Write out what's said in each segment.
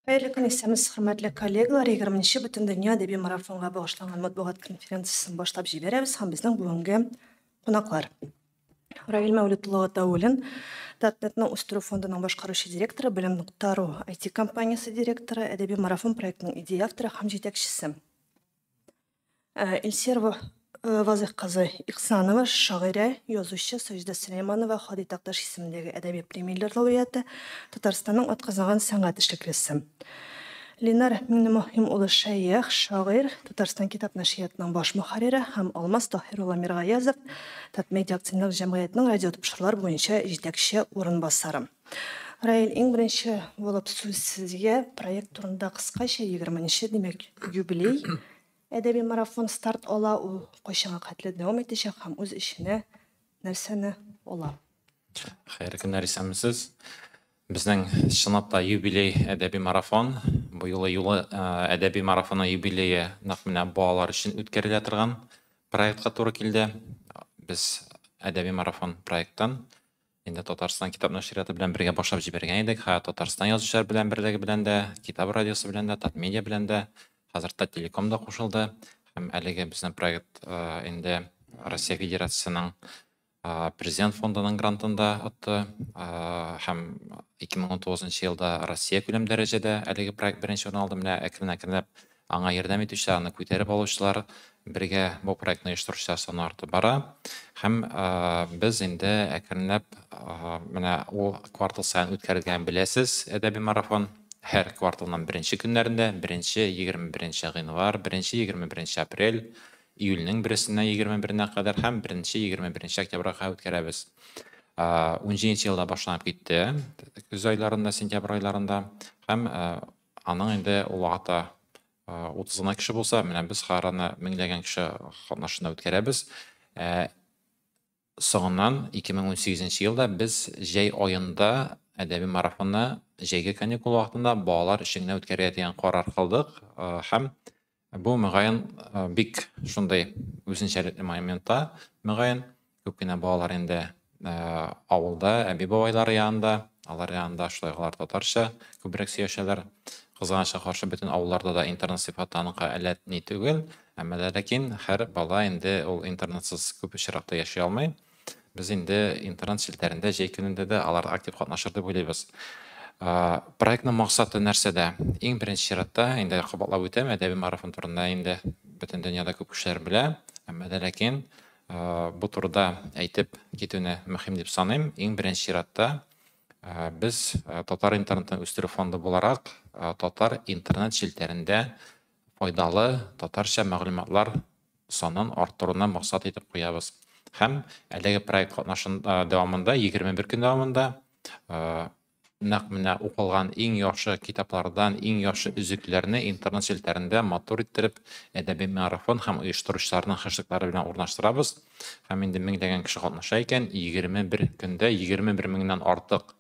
Хәерле көн, исәнмесез, хөрмәтле коллегалар. 20-нче Бөтендөнья әдәби марафонга багышланган матбугат конференциясен башлап җибәрәбез һәм безнең бүгенге кунаклар. Равил Мәүлет улы Гатауллин, Татнетны үстерү фондының башкаручы директоры, Белем.ру IT компаниясе директоры, әдәби марафон проектының идея авторы һәм җитәкчесе. Илсер Вазыйх кызы Ихсанова, шагыйрә, язучы, Саҗидә Сөләйманова, Һади Такташ исемендәге әдәби премияләр лауреаты, Татарстанның атказанган сәнгать эшлеклесе. Ленар Миңнемөһим улы Шәех, шагыйрь, Татарстан китап нәшриятының баш мөхәррире һәм Алмаз Таһир улы Миргаязов, Татмедиа акционерлык җәмгыятенең радиотапшырулар буенча җитәкче урынбасары. Раил, иң беренче булып сүз сезгә. Проект турында кыскача, 20-нче, димәк, юбилей әдәби марафон старт ала, ул кайчанга хәтле дәвам итәчәк һәм үз эченә нәрсәне ала? Хәерле көннәр, исәнмесез. Безнең чынлап та юбилей әдәби марафон. Бу юлы юлы әдәби марафоны юбилее нәкъ менә балалар өчен үткәрелә торган проектка туры килде. Без әдәби марафон проекттан инде Татарстан китап нәшрияты белән бергә башлап җибәргән идек. Һә, Татарстан язучылар белән берлеге белән дә, Китап радиосы белән дә, Татмедиа белән дә, хәзер Таттелеком да кушылды. Һәм әлеге безнең проект инде Россия Федерациясенең Президент фондының грантын да отты. Һәм 2019 елда Россия күләм дәрәҗәдә әлеге проект беренче урын алды. Менә әкрен-әкренләп аңа ярдәм итүчеләр, аны күтәреп алучылар, бергә бу проектны оештыручылар саны артып бара. Һәм без инде әкренләп менә ул квартал саен үткәрелгән, беләсез, әдәби марафон һәр кварталның беренче көннәрендә, беренче 21 гыйнвар, беренче 21 апрель, июльнең берсеннән 21-нә кадәр һәм беренче 21 октябрьгә кадәр үткәрәбез. 17 елда башланып китте, көз айларында, сентябрь айларында, һәм аның инде ул вакытта 30 гына кеше булса, менә без хәзер аны меңләгән кеше катнашында үткәрәбез. Соңыннан 2018 елда без җәй аенда әдәби марафонны җәйге каникул вакытында балалар өчен генә үткәрергә дигән карар кылдык, һәм бу мөгаен бик шундый үзенчәлекле моментта, мөгаен күп кенә балалар инде авылда әби-бабайлары янында, алар янында шулай алар татарча күбрәк сөйләшәләр. Кызганычка каршы, бөтен авылларда да интернет сыйфаты аныкы әллә ни түгел, әмма дә ләкин һәр бала инде ул интернетсыз күп очракта яши алмый. Без инде интернет челтәрендә җәй көнендә дә алар актив катнашыр дип уйлыйбыз. Проектның максаты нәрсәдә? Иң беренче чиратта, инде кабатлап үтәм, әдәби марафон турында инде бөтен дөньяда күп кешеләр белә, әмма дә ләкин бу турыда әйтеп китүне мөһим дип саныйм. Иң беренче чиратта без Татар интернетын үстерү фонды буларак татар интернет челтәрендә файдалы татарча мәгълүматлар санын арттыруны максат итеп куябыз. Һәм әлеге проект катнашында дәвамында 21 көн дәвамында нәкъ менә укылган иң яхшы китаплардан иң яхшы өзекләрне интернет челтәрендә матур иттереп әдәби марафон һәм оештыручыларның хэштеглары белән урнаштырабыз. Һәм инде меңләгән кеше катнаша икән, 21 көндә 21 меңнән артык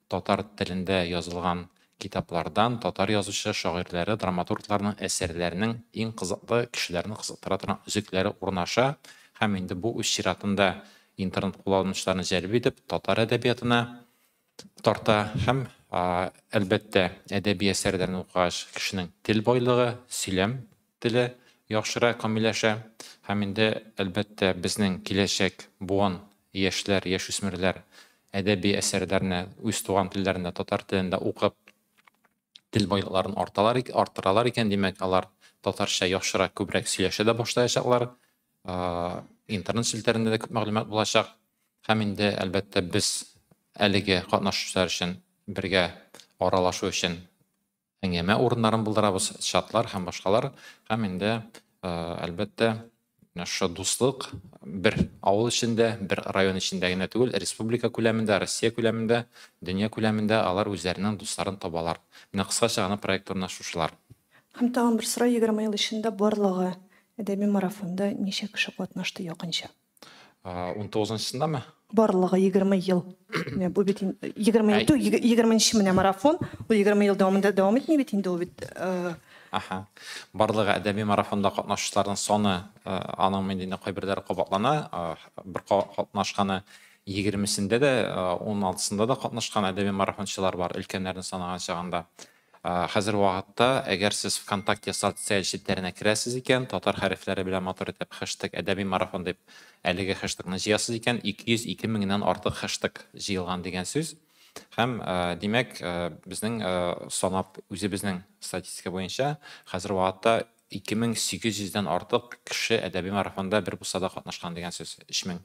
татар телендә язылган китаплардан татар язучы, шагыйрьләре, драматургларның әсәрләренең иң кызыклы, кешеләрне кызыктыра торган өзекләре урнаша. Һәм инде бу үз чиратында интернет кулланучыларны җәлеп итеп, татар әдәбиятына тарта һәм әлбәттә әдәби әсәрләрне укыгач кешенең тел байлыгы, сөйләм теле яхшыра, камилләшә. Һәм инде әлбәттә безнең киләчәк буын, яшьләр, яшүсмерләр әдәби әсәрләрне үз туган телләрендә, татар телендә укып тел байлыкларын арталар, арттыралар икән, димәк, алар татарча яхшырак, күбрәк сөйләшә дә башлаячаклар. Интернет челтәрендә дә күп мәгълүмат булачак. Һәм инде әлбәттә без әлеге катнашучылар өчен бергә аралашу өчен әңгәмә урыннарын булдырабыз, чатлар һәм башкалар. Һәм инде әлбәттә менә шушы дуслык бер авыл эчендә, бер район эчендә генә түгел, республика күләмендә, Россия күләмендә, дөнья күләмендә алар үзләренең дусларын табалар. Менә кыскача гына проект турында шушылар. Һәм тагын бер сорау, 20 ел эчендә барлыгы әдәби марафонда ничә кеше катнашты якынча? 19-нчысындамы? Барлыгы 20 ел. Менә бу бит 20 ел, 20-нче менә марафон, ул 20 ел дәвамында дәвам итми бит инде ул бит. Аха. Барлыгы әдәби марафонда катнашучыларның саны, аның инде кайберләре кабатлана, бер катнашканы 20-сендә дә, 16-сында да катнашкан әдәби марафончылар бар, өлкәннәрне санаган чагында. Хәзер вакытта, әгәр сез ВКонтакте социаль челтәренә керәсез икән, татар хәрефләре белән матур итеп хэштег әдәби марафон дип әлеге хэштегны җыясыз икән, 202 меңнән артык хэштег җыелган дигән сүз. Һәм, димәк, безнең санап үзебезнең статистика буенча хәзер вакытта 2800дән артык кеше әдәби марафонда бер булса да катнашкан дигән сүз. 3000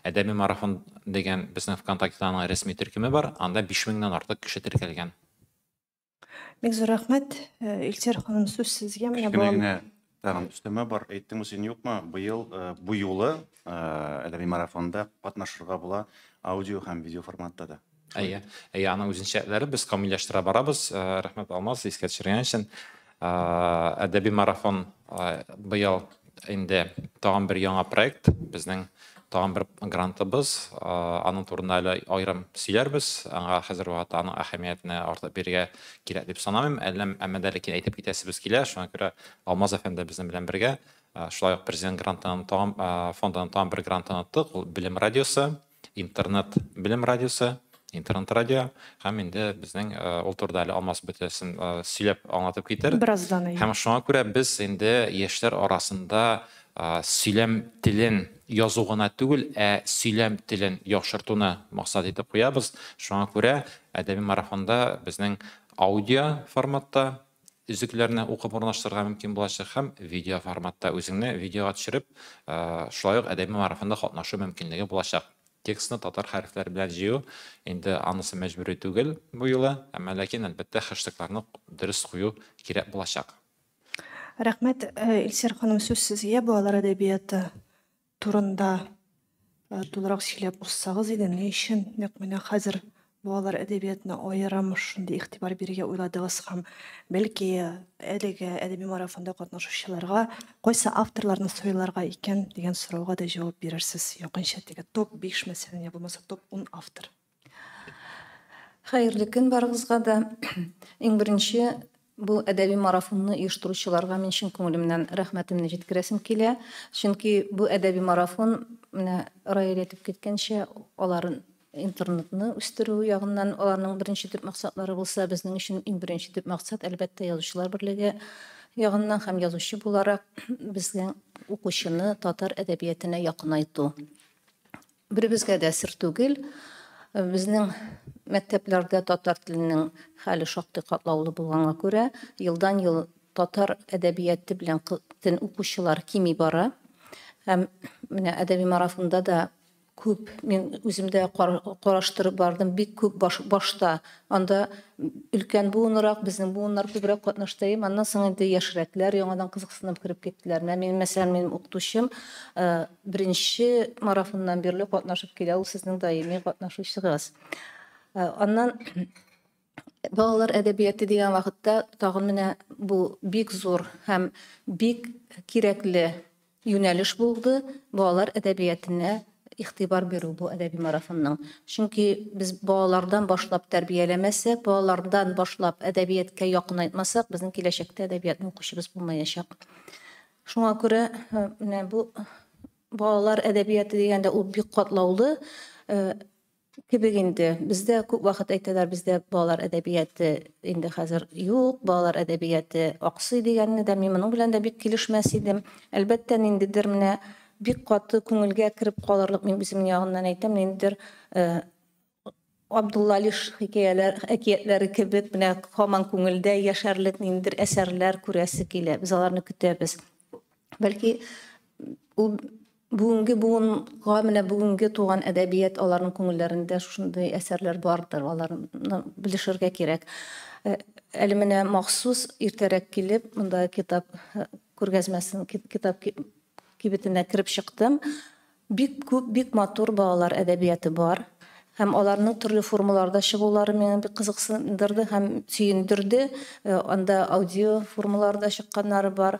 әдәби марафон дигән безнең ВКонтактеның рәсми төркеме бар, анда 5000нән артык кеше теркәлгән. Бик зур рәхмәт, Илсөяр ханым, сүз сезгә. Менә Кечкенә генә тагын өстәмә бар. Әйттеңме син, юкмы? Быел бу юлы әдәби марафонда катнашырга була аудио һәм видео форматта да. Әйе, әйе, аның үзенчәлекләре без камилләштерә барабыз. Рәхмәт, Алмаз, искә төшергән өчен. Әдәби марафон быел инде тагын бер яңа проект, безнең тагын бер грантыбыз. Аның турында әле аерым сөйләрбез. Аңа хәзер вакытта аның әһәмиятенә артык бирергә кирәк дип санамыйм. Әллә, әмма дә ләкин әйтеп китәсебез килә. Шуңа күрә Алмаз әфәнде безнең белән бергә. Шулай ук президент грантының тагын фондының тагын бер грантын оттык. Ул Белем радиосы, интернет белем радиосы, интернет радио. Һәм инде безнең ул турыда әле Алмаз бөтәсен сөйләп аңлатып китер. Бераздан. Һәм шуңа күрә без инде яшьләр арасында сөйләм телен язу гына түгел, ә сөйләм телен яхшыртуны максат итеп куябыз. Шуңа күрә әдәби марафонда безнең аудио форматта өзекләрне укып урнаштырырга мөмкин булачак һәм видео форматта үзеңне видеога төшереп, шулай ук әдәби марафонда катнашу мөмкинлеге булачак. Текстны татар хәрефләре белән җыю инде анысы мәҗбүри түгел бу юлы, әмма ләкин әлбәттә хэштегларны дөрес кую кирәк булачак. Рәхмәт, Илсөяр ханым, сүз сезгә. Балалар әдәбияты турында тулырак сөйләп узсагыз иде, ни өчен нәкъ менә хәзер балалар әдәбиятына аерым шундый игътибар бирергә уйладыгыз һәм бәлки әлеге әдәби марафонда катнашучыларга кайсы авторларны сайларга икән дигән сорауга да җавап бирерсез. Якынча теге топ-5 мәсәлән, я булмаса топ-10 автор. Хәерле көн барыгызга да. Иң беренче бу әдәби марафонны оештыручыларга мин чын күңелемнән рәхмәтемне җиткерәсем килә. Чөнки бу әдәби марафон, менә Раил әйтеп киткәнчә, аларын интернетны үстерү ягыннан аларның беренче төп максатлары булса, безнең өчен иң беренче төп максат, әлбәттә, язучылар берлеге ягыннан һәм язучы буларак безнең укучыны татар әдәбиятына якынайту. Беребезгә дә сер түгел, безнең мәктәпләрдә татар теленең хәле шактый катлаулы булганга күрә, елдан-ел татар әдәбияты белән тен укучылар кими бара. Һәм менә әдәби марафонда да күп, мин үзем дә караштырып бардым, бик күп башта анда өлкән буынрак, безнең буыннар күбрәк катнашты, аннан соң инде яшьрәкләр яңадан кызыксынып кереп киттеләр. Менә мин, мәсәлән, минем укытучым беренче марафоннан бирле катнашып килә, ул сезнең даими катнашучыгыз. Аннан балалар әдәбияты дигән вакытта тагын менә бу бик зур һәм бик кирәкле юнәлеш булды балалар әдәбиятына игътибар бирү бу әдәби марафонның. Чөнки без балалардан башлап тәрбияләмәсәк, балалардан башлап әдәбиятка якынайтмасак, безнең киләчәктә әдәбиятны укучыбыз булмаячак. Шуңа күрә менә бу балалар әдәбияты дигәндә ул бик катлаулы кебек инде. Бездә күп вакыт әйтәләр, бездә балалар әдәбияты инде хәзер юк, балалар әдәбияты аксый дигәнне дә мин моның белән дә бик килешмәс идем. Әлбәттә, ниндидер менә бик каты күңелгә кереп калырлык, мин үземнең ягымнан әйтәм, ниндидер Абдулла Алиш хикәяләр, әкиятләре кебек менә һаман күңелдә яшәрлек ниндидер әсәрләр күрәсе килә. Без аларны көтәбез. Бәлки ул бүгенге буынга, менә бүгенге туган әдәбият аларның күңелләрендә шушындый әсәрләр бардыр, аларны белешергә кирәк. Әле менә махсус иртәрәк килеп, монда китап күргәзмәсен, китап кибетенә кереп чыктым. Бик күп, бик матур балалар әдәбияты бар. Һәм аларның төрле формаларда чыгулары мине бик кызыксындырды һәм сөендерде. Анда аудио формаларда чыкканнары бар.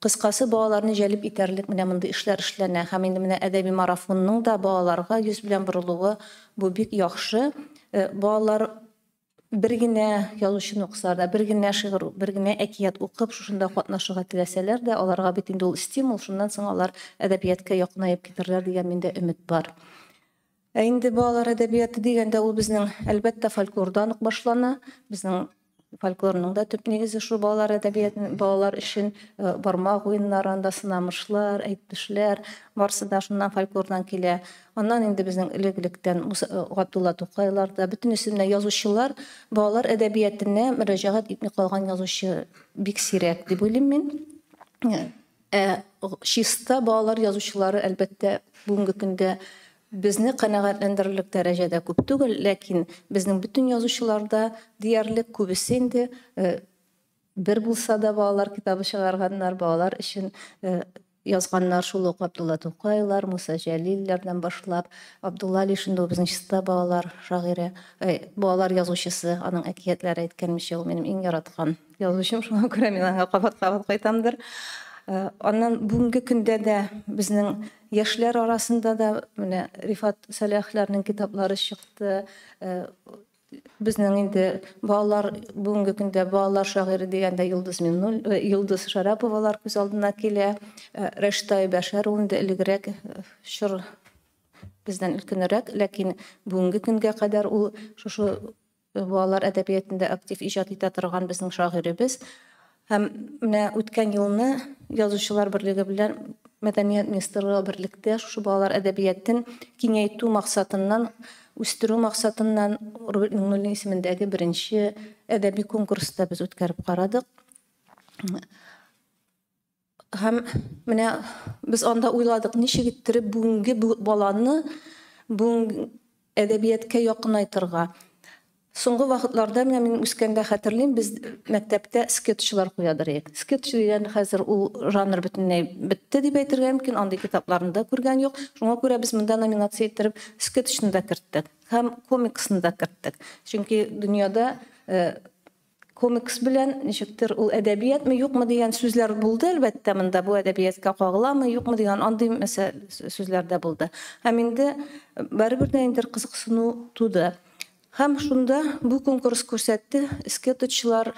Кыскасы, балаларны җәлеп итәрлек менә мондый эшләр эшләнә. Һәм инде менә әдәби марафонның да балаларга йөз белән борылуы бу бик яхшы. Балалар бер генә язучыны укысалар да, бер генә шигырь, бер генә әкият укып, шушында катнашырга теләсәләр дә, аларга бит инде ул стимул, шуннан соң алар әдәбиятка якынаеп китерләр дигән миндә өмет бар. Ә инде балалар әдәбияты дигәндә ул безнең әлбәттә фольклордан ук башлана. Безнең Фольклорның да төп нигезе шул балалар әдәбиятын, балалар өчен бармак уеннары, анда сынамышлар, әйтешләр, барысы да шуннан фольклордан килә. Аннан инде безнең элек-электән Габдулла Тукайлар да, бөтенесе менә язучылар балалар әдәбиятына мөрәҗәгать итми калган язучы бик сирәк дип уйлыйм мин. Ә чиста балалар язучылары, әлбәттә, бүгенге көндә безне канәгатьләндерерлек дәрәҗәдә күп түгел, ләкин безнең бөтен язучылар да диярлек күбесе инде бер булса да балалар китабы чыгарганнар, балалар өчен язганнар. Шул ук Габдулла Тукайлар, Муса Җәлилләрдән башлап, Абдулла Алиш инде ул безнең чиста балалар шагыйре, балалар язучысы, аның әкиятләре әйткәнемчә, ул минем иң яраткан язучым, шуңа күрә мин аңа кабат-кабат кайтамдыр. Аннан бүгенге көндә дә безнең яшьләр арасында да менә Рифат Сәләхләрнең китаплары чыкты. Безнең инде балалар, бүгенге көндә балалар шагыйре дигәндә Йолдыз Миннуль, Йолдыз Шараповалар күз алдына килә. Рәшит Бәшәр ул инде элегрәк чор, бездән өлкәнрәк, ләкин бүгенге көнгә кадәр ул шушы балалар әдәбиятында актив иҗат итә торган безнең шагыйребез. Һәм менә үткән елны Язучылар берлеге белән Мәдәният министрлыгы берлектә шушы балалар әдәбиятын киңәйтү максатыннан, үстерү максатыннан Роберт Миңнуллин исемендәге беренче әдәби конкурста без үткәреп карадык. Һәм менә без анда уйладык, ничек иттереп бүгенге баланы бүгенге әдәбияткә якынайтырга. Соңгы вакытларда менә мин үскәндә хәтерлим, без мәктәптә скетчлар куядыр идек. Скетч дигән хәзер ул жанр бөтенләй бетте дип әйтергә мөмкин, андый китапларны да күргән юк. Шуңа күрә без монда номинация иттереп скетчны да керттек һәм комиксны да керттек. Чөнки дөньяда комикс белән ничектер ул әдәбиятме, юкмы дигән сүзләр булды, әлбәттә, монда бу әдәбиятка кагыламы, юкмы дигән андый сүзләр дә булды. Һәм инде барыбер дә инде кызыксыну туды. Һәм шунда бу конкурс күрсәтте, скетчлар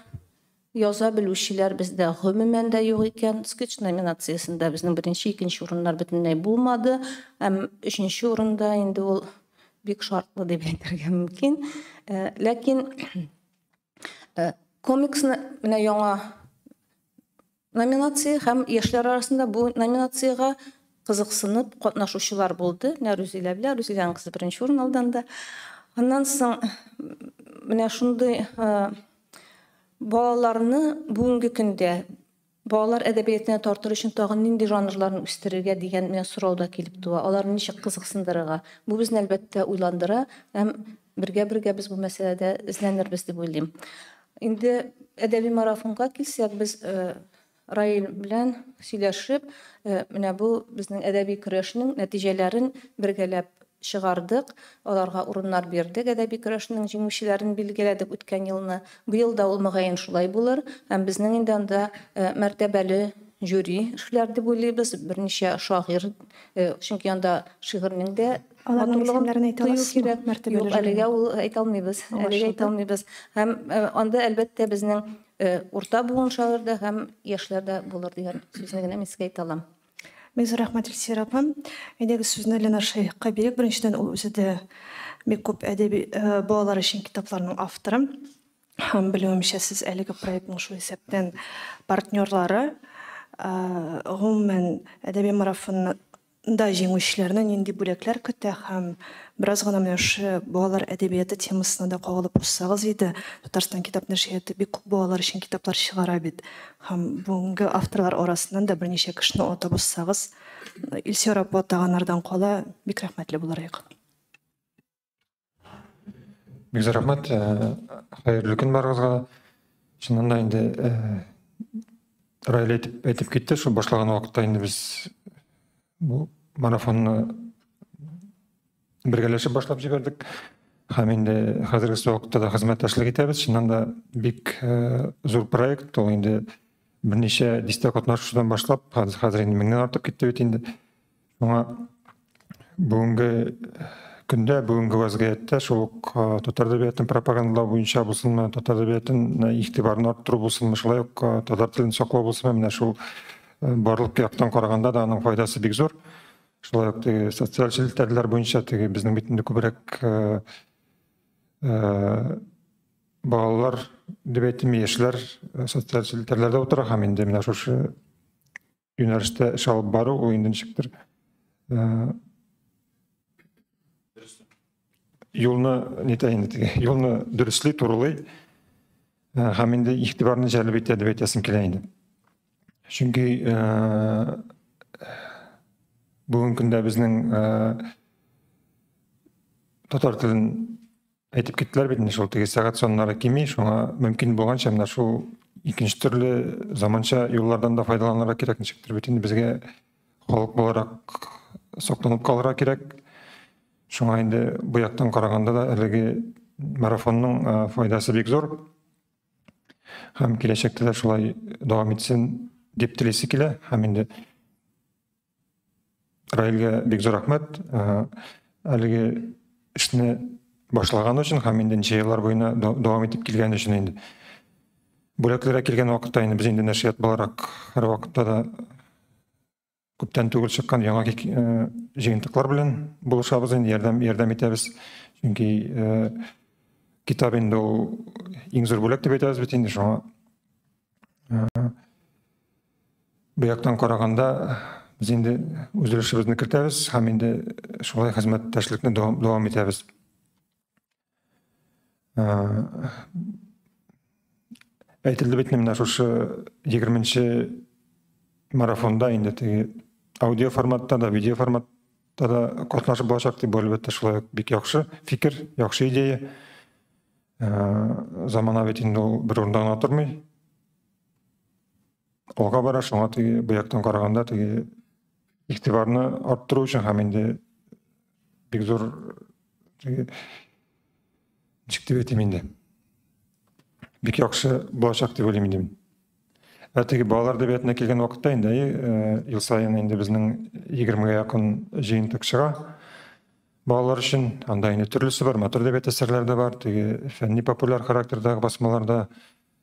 яза белүчеләр бездә гомумән дә юк икән. Скетч номинациясендә безнең беренче, икенче урыннар бөтенләй булмады. Һәм өченче урында инде ул бик шартлы дип әйтергә мөмкин. Ләкин комиксны менә яңа номинация һәм яшьләр арасында бу номинациягә кызыксынып катнашучылар булды. Менә Рүзилә белән, Рүзиләнең кызы беренче урын алды анда. Аннан соң менә шундый балаларны бүгенге көндә балалар әдәбиятына тартыр өчен тагын нинди жанрларны үстерергә дигән менә сорау да килеп туа. Аларны ничек кызыксындырырга? Бу безне әлбәттә уйландыра һәм бергә-бергә без бу мәсьәләдә эзләнербез дип уйлыйм. Инде әдәби марафонга килсәк, без Раил белән сөйләшеп, менә бу безнең әдәби көрәшнең нәтиҗәләрен бергәләп чыгардык, аларга урыннар бирдек, әдәби көрәшнең җиңүчеләрен билгеләдек үткән елны. Быел да ул мөгаен шулай булыр. Һәм безнең инде анда мәртәбәле жюри эшләр дип уйлыйбыз, берничә шагыйрь, чөнки анда шигырьнең дә матурлыгын әйтә аласызмы? Юк, әлегә ул әйтә алмыйбыз, әлегә әйтә алмыйбыз. Һәм анда әлбәттә безнең урта буын шагыйрь дә һәм яшьләр дә булыр дигән сүзне генә мин сезгә әйтә алам. Бик зур рәхмәт, Илсөяр апа. Әйдәгез сүзне Ленар Шәехка бирик. Беренчедән, ул үзе дә бик күп әдәби балалар өчен китапларның авторы. Һәм белүемчә, сез әлеге проектның шул исәптән партнерлары. Гомумән, әдәби марафонда җиңүчеләрне нинди бүләкләр көтә һәм бераз гына менә шушы балалар әдәбияты темасына да кагылып узсагыз иде. Татарстан китап нәшрияты бик күп балалар өчен китаплар чыгара бит. Һәм бүгенге авторлар арасыннан да берничә кешене атап узсагыз, Илсөяр апа атаганнардан кала бик рәхмәтле булыр идек. Бик зур рәхмәт. Хәерле көн барыгызга. Чыннан да инде Раил әйтеп китте, шул башлаган вакытта инде без бу марафонны бергәләшеп башлап җибәрдек. Һәм инде хәзерге вакытта да хезмәттәшлек итәбез. Чыннан да бик зур проект, ул инде берничә дистә катнашучыдан башлап, хәзер инде меңнән артып китте бит инде. Шуңа бүгенге көндә, бүгенге вазгыятьтә шул ук татар әдәбиятын пропагандалау буенча булсынмы, татар әдәбиятын игътибарын арттыру булсынмы, шулай ук татар телен саклау булсынмы, менә шул барлык яктан караганда да аның файдасы бик зур. Шулай ук теге социаль челтәрләр буенча теге безнең бит инде күбрәк Балалар дип әйтим, яшьләр социаль челтәрләрдә утыра һәм инде менә шушы юнәлештә эш алып бару ул инде ничектер юлны нитә инде теге юлны дөресли, турылый һәм инде игътибарны җәлеп итә дип әйтәсем килә инде. Чөнки бүгенге көндә безнең татар телен әйтеп киттеләр бит инде, шул теге сәгать саннары кими, шуңа мөмкин булганча менә шул икенче төрле заманча юллардан да файдаланырга кирәк, ничектер бит инде безгә халык буларак сакланып калырга кирәк. Шуңа инде бу яктан караганда да әлеге марафонның файдасы бик зур. Һәм киләчәктә дә шулай дәвам итсен дип телисе килә. Һәм инде Раилгә бик зур рәхмәт. Әлеге эшне башлаган өчен һәм инде ничә еллар буена дәвам итеп килгән өчен инде. Бүләкләргә килгән вакытта инде без инде нәшрият буларак һәрвакытта да күптән түгел чыккан яңа җыентыклар белән булышабыз инде, ярдәм итәбез. Чөнки китап инде ул иң зур бүләк дип әйтәбез бит инде, шуңа бу яктан караганда без инде үз өлешебезне кертәбез һәм инде шулай хезмәттәшлекне дәвам итәбез. Әйтелде бит менә шушы 20-нче марафонда инде теге аудио форматта да, видео форматта да катнашып булачак дип, бу әлбәттә шулай ук бик яхшы фикер, яхшы идея. Замана бит инде ул бер урында гына тормый. Алга бара, шуңа теге бу яктан караганда теге игътибарны арттыру өчен һәм инде бик зур теге ничек дип әйтим инде, бик яхшы булачак дип уйлыйм инде. Ә теге балалар әдәбиятына килгән вакытта инде ел саен инде безнең 20-гә якын җыентык чыга балалар өчен. Анда инде төрлесе бар, матур әдәбият әсәрләре дә бар, теге фәнни популяр характердагы басмалар да,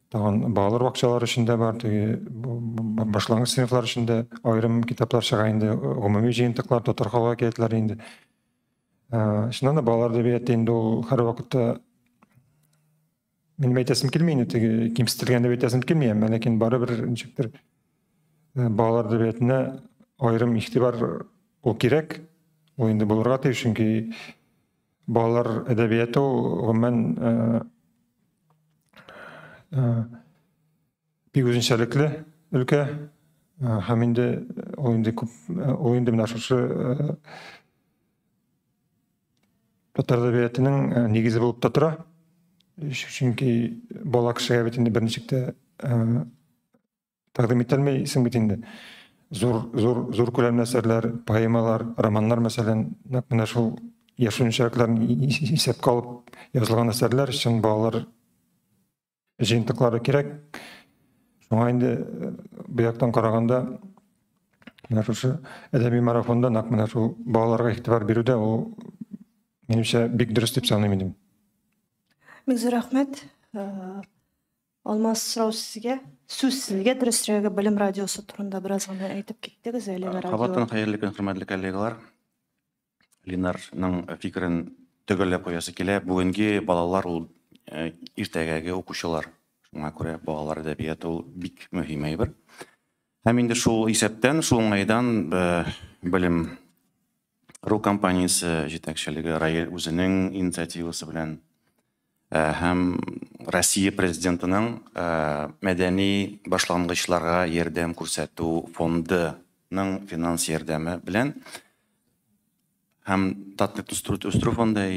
тагын балалар бакчалары өчен дә бар, теге башлангыч сыйныфлар өчен дә аерым китаплар чыга инде, гомуми җыентыклар, татар халык әкиятләре инде. Чыннан да балалар әдәбияты инде ул һәрвакытта минем әйтәсем килми инде, теге кимсетелгән дип әйтәсем килми, әмма ләкин барыбер ничектер балалар әдәбиятына аерым игътибар ул кирәк, ул инде булырга тиеш, чөнки балалар әдәбияты ул гомумән бик үзенчәлекле өлкә, һәм инде ул инде күп, ул инде менә шушы татар әдәбиятының нигезе булып та тора. Чөнки бала кешегә бит инде берничек тә тәкъдим ителмисең бит инде. Зур күләмле әсәрләр, поэмалар, романнар, мәсәлән, нәкъ менә шул яшь үзенчәлекләрен исәпкә алып язылган әсәрләр чын балалар җыентыклары кирәк. Шуңа инде бу яктан караганда менә шушы әдәби марафонда нәкъ менә шул балаларга игътибар бирүдә ул минемчә бик дөрес дип саныйм инде. Бик зур рәхмәт. Алмаз, сорау сезгә, сүз сезгә, дөресрәге Белем радиосы турында бераз гына әйтеп киттегез әлеге радио. Кабаттан хәерле көн, хөрмәтле коллегалар. Ленарның фикерен төгәлләп куясы килә. Бүгенге балалар ул иртәгәге укучылар. Шуңа күрә балалар әдәбияты ул бик мөһим әйбер. Һәм инде шул исәптән, шул уңайдан Белем ру компаниясе җитәкчелеге Раил үзенең инициативасы белән һәм Россия президентының мәдәни башлангычларга ярдәм күрсәтү фондының финанс ярдәме белән һәм Татнет үстерү фонды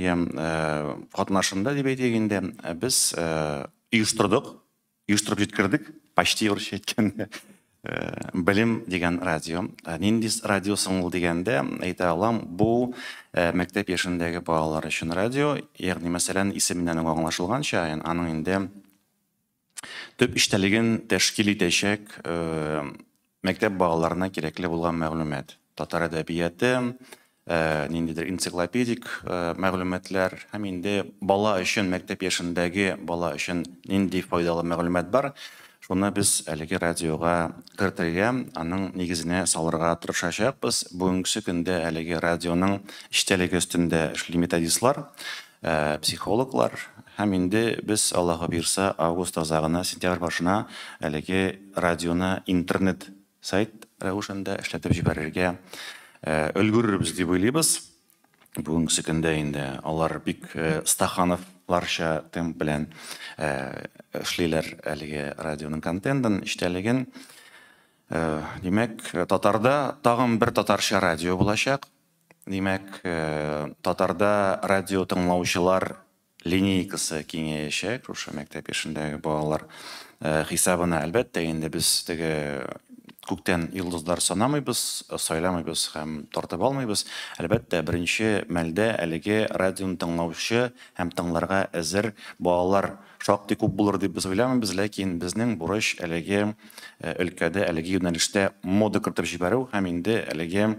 катнашында дип әйтик инде, без оештырдык, оештырып җиткердек, почти урысча әйткәндә, Белем дигән радио. Нинди радио соң ул дигәндә, әйтә алам, бу мәктәп яшендәге балалар өчен радио, ягъни мәсәлән, исеменнән үк аңлашылганча, аның инде төп эчтәлеген тәшкил итәчәк мәктәп балаларына кирәкле булган мәгълүмат. Татар әдәбияты, ниндидер энциклопедик мәгълүматлар һәм инде бала өчен, мәктәп яшендәге бала өчен нинди файдалы мәгълүмат бар, шуны без әлеге радиога кертергә, аның нигезенә салырга тырышачакбыз. Бүгенге көндә әлеге радионың эчтәлеге өстендә эшли методистлар, психологлар Һәм инде без, Аллаһы бирса, август азагына, сентябрь башына әлеге радионы интернет сайт рәвешендә эшләтеп җибәрергә өлгерербез дип уйлыйбыз. Бүгенге көндә инде алар бик стахановларча темп белән эшлиләр әлеге радионың контентын, эчтәлеген. Димәк, татарда тагын бер татарча радио булачак. Димәк, татарда радио тыңлаучылар линейкасы киңәячәк, шушы мәктәп яшендәге балалар хисабына. Әлбәттә, инде без теге күктән йолдызлар санамыйбыз, сайламыйбыз һәм тартып алмыйбыз. Әлбәттә, беренче мәлдә әлеге радионы тыңлаучы һәм тыңларга әзер балалар шактый күп булыр дип без уйламыйбыз, ләкин безнең бурыч әлеге өлкәдә, әлеге юнәлештә мода кертеп җибәрү һәм инде әлеге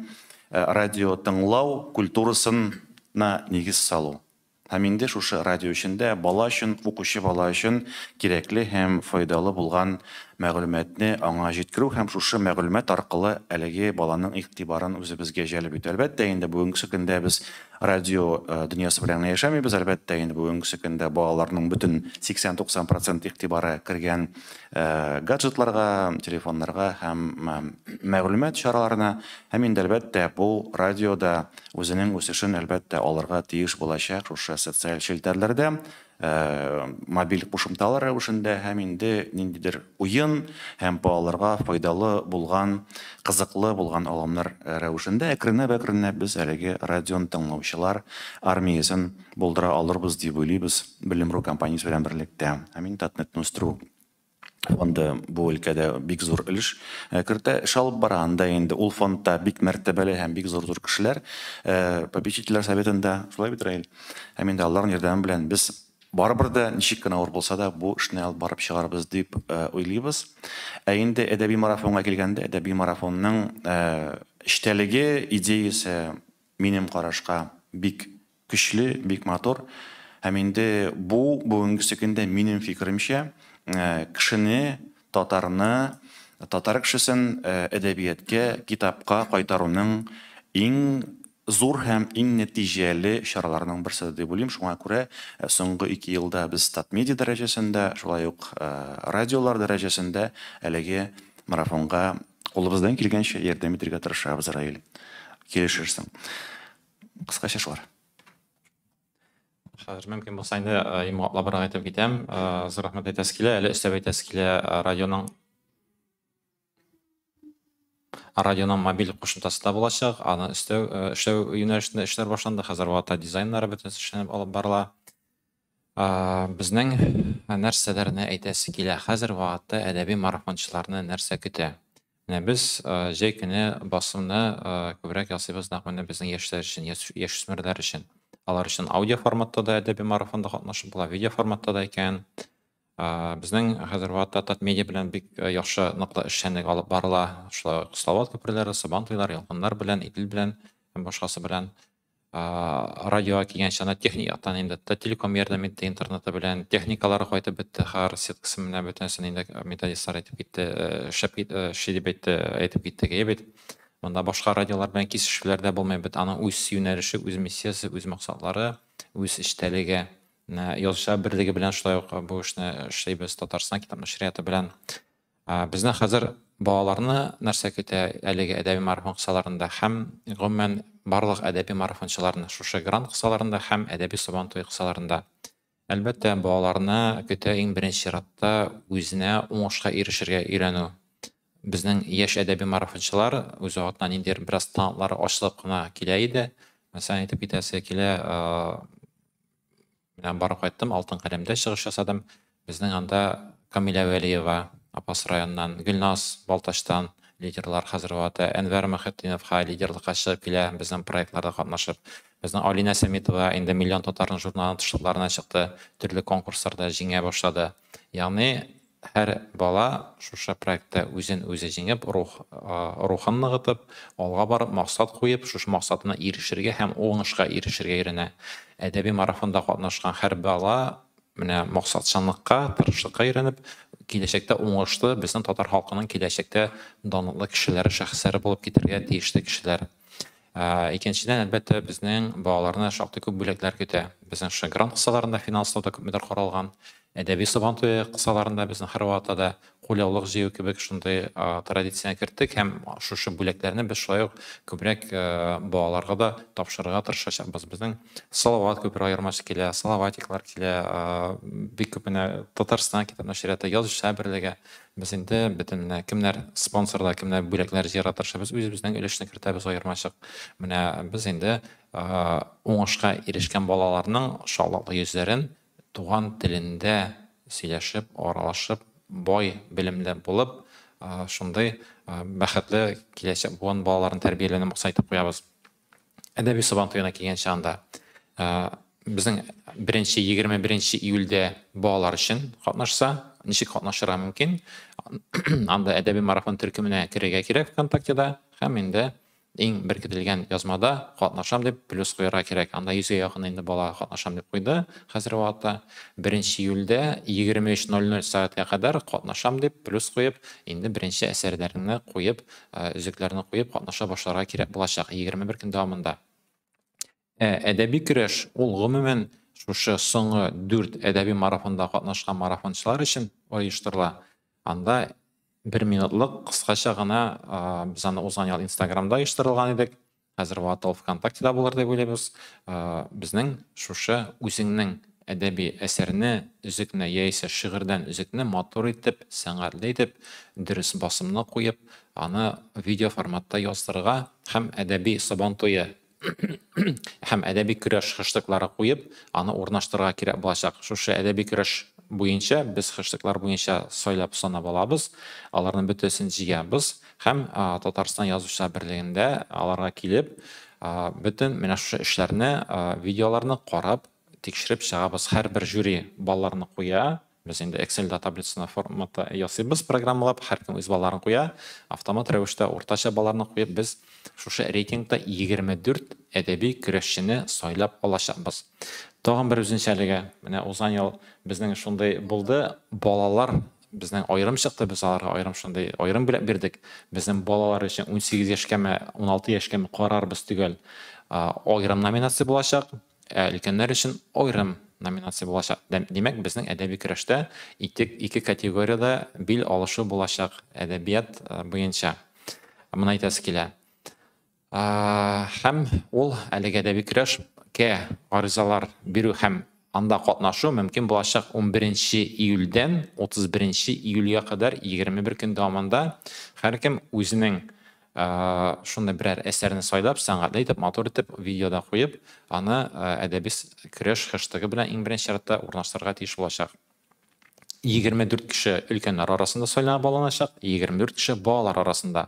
радио тыңлау культурасына нигез салу. Һәм инде шушы радио эчендә бала өчен, укучы бала өчен кирәкле һәм файдалы булган мәгълүматны аңа җиткерү һәм шушы мәгълүмат аркылы әлеге баланың игътибарын үзебезгә җәлеп итү. Әлбәттә, инде бүгенге көндә без радио дөньясы белән генә яшәмибез. Әлбәттә, инде бүгенге көндә балаларның бөтен 80-90% игътибары кергән гаджетларга, телефоннарга һәм мәгълүмат чараларына. Һәм инде әлбәттә бу радиода үзенең үсешен әлбәттә алырга тиеш булачак шушы социаль челтәрләрдә, мобиль кушымталар рәвешендә һәм инде ниндидер уен һәм балаларга файдалы булган, кызыклы булган алымнар рәвешендә әкренләп-әкренләп без әлеге радионы тыңлаучылар армиясен булдыра алырбыз дип уйлыйбыз Белем.ру компаниясе белән берлектә. Һәм инде Татнетны үстерү фонды бу өлкәдә бик зур өлеш кертә, эш алып бара. Анда инде ул фондта бик мәртәбәле һәм бик зур-зур кешеләр, попечительләр советында, шулай бит, Раил? Һәм инде аларның ярдәме белән без барыбер дә ничек кенә авыр булса да бу эшне алып барып чыгарбыз дип уйлыйбыз. Ә инде әдәби марафонга килгәндә, әдәби марафонның эчтәлеге, идеясе минем карашка бик көчле, бик матур. Һәм инде бу бүгенге көндә минем фикеремчә, кешене, татарны, татар кешесен әдәбиятка, китапка кайтаруның иң зур һәм иң нәтиҗәле чараларының берсе дип уйлыйм. Шуңа күрә соңгы 2 елда без Татмедиа дәрәҗәсендә, шулай ук радиолар дәрәҗәсендә әлеге марафонга кулыбыздан килгәнчә ярдәм итәргә тырышабыз, Раил. Килешерсең. Кыскача шулар. Хәзер мөмкин булса инде йомгаклабрак әйтеп китәм. Зур рәхмәт әйтәсе килә, әле өстәп әйтәсе килә, радионың мобиль кушымтасы да булачак. Аны өстәү, эшләү юнәлешендә эшләр башланды. Хәзер вакытта дизайннары бөтенесе эшләнеп алып барыла. Безнең нәрсәләрне әйтәсе килә? Хәзер вакытта әдәби марафончыларны нәрсә көтә? Менә без җәй көне басымны күбрәк ясыйбыз нәкъ менә безнең яшьләр өчен, яшүсмерләр өчен. Алар өчен аудио форматта да әдәби марафонда катнашып була, видео форматта да икән. Безнең хәзер вакытта Татмедиа белән бик яхшы ныклы эшчәнлек алып барыла. Шулай ук Салават күперләре, Сабан туйлары, Ялкыннар белән, Идел белән һәм башкасы белән. Радиога килгәнчә аны техник яктан инде Таттелеком ярдәм итте, интернеты белән, техникалары кайтып бетте, хәр сеткасы менә бөтенесен инде методистлар әйтеп китте, шәп эшли дип әйтте, әйтеп китте бит. Монда башка радиолар белән кисешүләр дә булмый бит. Аның үз юнәлеше, үз миссиясе, үз максатлары, үз эчтәлеге. Язучылар берлеге белән шулай ук бу эшне эшлибез, Татарстан китап нәшрияты белән. Безнең хәзер балаларны нәрсә көтә әлеге әдәби марафон кысаларында һәм гомумән барлык әдәби марафончыларны шушы грант кысаларында һәм әдәби сабан туе кысаларында. Әлбәттә, балаларны көтә иң беренче чиратта үзенә уңышка ирешергә өйрәнү. Безнең яшь әдәби марафончылар үз вакытында ниндидер бераз талантлары ачылып кына килә иде. Мәсәлән, әйтеп китәсе килә, менә барып кайттым, Алтын каләмдә чыгыш ясадым. Безнең анда Камилә Вәлиева, Апас районыннан, Гөлназ Балтачтан лидерлар хәзер вакытта, Әнвәр Мөхетдиновка лидерлыкка чыгып килә, безнең проектларда катнашып. Безнең Алина Сәмитова инде Миллион татарның журналының тышлыкларына чыкты, төрле конкурсларда җиңә башлады. Ягъни һәр бала шушы проектта үзен үзе җиңеп, рухын ныгытып, алга барып, максат куеп, шушы максатына ирешергә һәм уңышка ирешергә өйрәнә. Әдәби марафонда катнашкан һәр бала менә максатчанлыкка, тырышлыкка өйрәнеп, киләчәктә уңышлы, безнең татар халкының киләчәктә данлыклы кешеләре, шәхесләре булып китергә тиешле кешеләр. Икенчедән, әлбәттә, безнең балаларны шактый күп бүләкләр көтә. Безнең шушы грант кысаларында финанслау да күпмедер каралган. Әдәби Сабан туе кысаларында безнең һәрвакытта да кулъяулык җыю кебек шундый традицияне керттек һәм шушы бүләкләрне без шулай ук күбрәк балаларга да тапшырырга тырышачакбыз. Безнең Салават күпере аермачы килә, Салаватиклар килә, бик күп менә Татарстан китап нәшрияты, Язучылар берлеге. Без инде бөтен менә кемнәр спонсорда, кемнәр бүләкләр җыярга тырышабыз, үзебезнең өлешне кертәбез аермачык. Менә без инде уңышка ирешкән балаларның шатлыклы йөзләрен туган телендә сөйләшеп, аралашып, бай белемле булып, шундый бәхетле киләчәк буын балаларын тәрбияләүне максат итеп куябыз. Әдәби Сабан туена килгән чагында, безнең беренче 21 июльдә балалар өчен катнашса, ничек катнашырга мөмкин? Анда әдәби марафон төркеменә керергә кирәк ВКонтактеда һәм инде иң беркетелгән язмада катнашам дип плюс куярга кирәк. Анда 100гә якын инде бала катнашам дип куйды хәзерге вакытта. 1 июльдә 23:00 сәгатькә кадәр катнашам дип плюс куеп, инде беренче әсәрләрне куеп, өзекләрне куеп катнаша башларга кирәк булачак 21 көн дәвамында. Әдәби көрәш ул гомумән шушы соңгы 4 әдәби марафонда катнашкан марафончылар өчен оештырыла. Анда 1 минутлык кыскача гына, без аны узган ел Инстаграмда оештырылган идек. Хәзер вакытта ул ВКонтактеда булыр дип уйлыйбыз. Безнең шушы үзеңнең әдәби әсәрне, өзекне яисә шигырьдән өзекне матур итеп, сәнгатьле итеп, дөрес басымны куеп, аны видео форматта яздырырга һәм әдәби Сабан туе һәм әдәби көрәш хэштеглары куеп, аны урнаштырырга кирәк булачак. Шушы әдәби көрәш буенча без хэштеглар буенча сайлап санап алабыз, аларның бөтенесен җыябыз һәм Татарстан Язучылар берлегендә аларга килеп, бөтен менә шушы эшләрне, видеоларны карап, тикшереп чыгабыз. Һәрбер жюри балларны куя. Без инде Excel таблицасына форматта ясыйбыз программалап, һәркем үз балларын куя. Автомат рәвештә уртача балларны куеп, без шушы рейтингта 24 әдәби көрәшчене сайлап алачакбыз. Тагын бер үзенчәлеге, менә узган ел безнең шундый булды, балалар безнең аерым чыкты, без аларга аерым шундый аерым бүләк бирдек. Безнең балалар өчен 18 яшькәме, 16 яшькәме карарбыз төгәл, аерым номинация булачак, ә өлкәннәр өчен аерым номинация булачак. Димәк, безнең әдәби көрәштә ике категориядә бил алышу булачак әдәбият буенча. Моны әйтәсе килә. Һәм ул әлеге әдәби көрәшкә гаризалар бирү һәм анда катнашу мөмкин булачак 11 июльдән 31 июльгә кадәр 21 көн дәвамында һәркем үзенең шундый берәр әсәрне сайлап, сәнгатьле итеп, матур итеп видеода куеп, аны әдәби көрәш хэштегы белән иң беренче чиратта урнаштырырга тиеш булачак. 24 кеше өлкәннәр арасында сайланып алыначак, 24 кеше балалар арасында.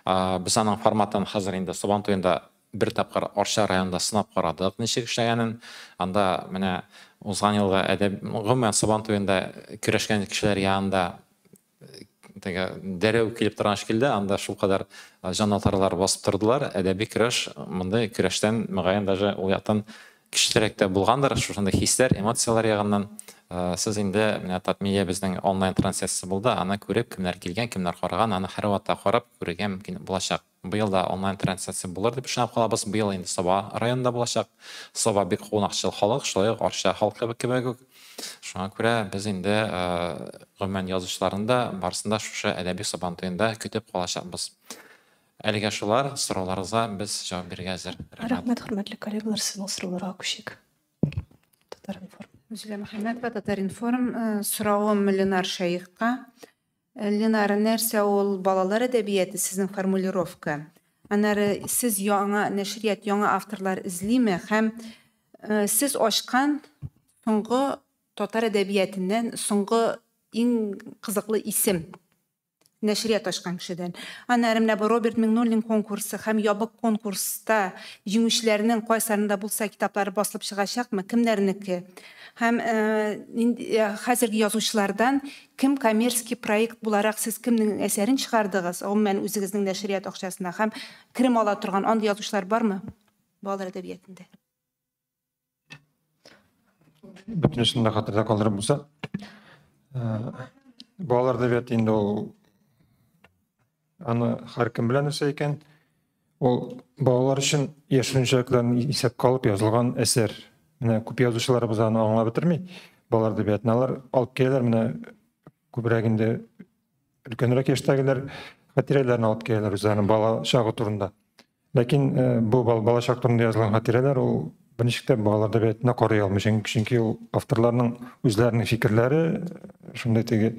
Без аның форматын хәзер инде Сабан туенда бер тапкыр Арча районында сынап карадык, ничек эшләгәнен. Анда менә узган елгы әдәби, гомумән Сабан туенда көрәшкән кешеләр янында теге дәрәү килеп торган шикелле, анда шулкадәр җанатарлар басып тордылар. Әдәби көрәш мондый көрәштән мөгаен даже ул яктан көчлерәк тә булгандыр, шушындый хисләр, эмоцияләр ягыннан. Сез инде менә Татмедиа безнең онлайн трансляциясе булды, аны күреп, кемнәр килгән, кемнәр караган, аны һәрвакытта карап күрергә мөмкин булачак. Быел да онлайн трансляция булыр дип ышанып калабыз. Быел инде Саба районында булачак. Саба бик кунакчыл халык, шулай ук Арча халкы кебек үк. Шуңа күрә без инде гомумән язучыларны да барысын да шушы әдәби Сабан туенда көтеп калачакбыз. Әлегә шулар, сорауларыгызга без җавап бирергә әзер. Рәхмәт, хөрмәтле коллегалар, сезнең сорауларга күчик. Татар-информ. Зилә Мөхәммәтова, Татар-информ. Соравым Ленар Шәехка. Ленар, нәрсә ул балалар әдәбияты, сезнең формулировка? Аннары сез яңа нәшрият, яңа авторлар эзлиме һәм сез ачкан соңгы татар әдәбиятыннан соңгы иң кызыклы исем нәшрият ачкан кешедән. Аннары менә бу Роберт Миңнуллин конкурсы һәм ябык конкурста җиңүчеләрнең кайсыларында булса китаплары басылып чыгачакмы, кемнәрнеке? Һәм хәзерге язучылардан кем коммерческий проект буларак сез кемнең әсәрен чыгардыгыз, гомумән үзегезнең нәшрият акчасына һәм керем ала торган андый язучылар бармы балалар әдәбиятында? Бөтенесен дә хәтердә калдырып булса, балалар әдәбияты инде ул аны һәркем белә нәрсә икән. Ул балалар өчен яшь үзенчәлекләрен исәпкә алып язылган әсәр. Менә күп язучыларыбыз аны аңлап бетерми. Балалар әдәбиятын алар алып киләләр, менә күбрәк инде өлкәнрәк яшьтәгеләр хатирәләрен алып киләләр үзләренең бала чагы турында. Ләкин бу бала чак турында язылган хатирәләр ул берничек тә балалар әдәбиятына карый алмый, чөнки ул авторларның үзләренең фикерләре, шундый теге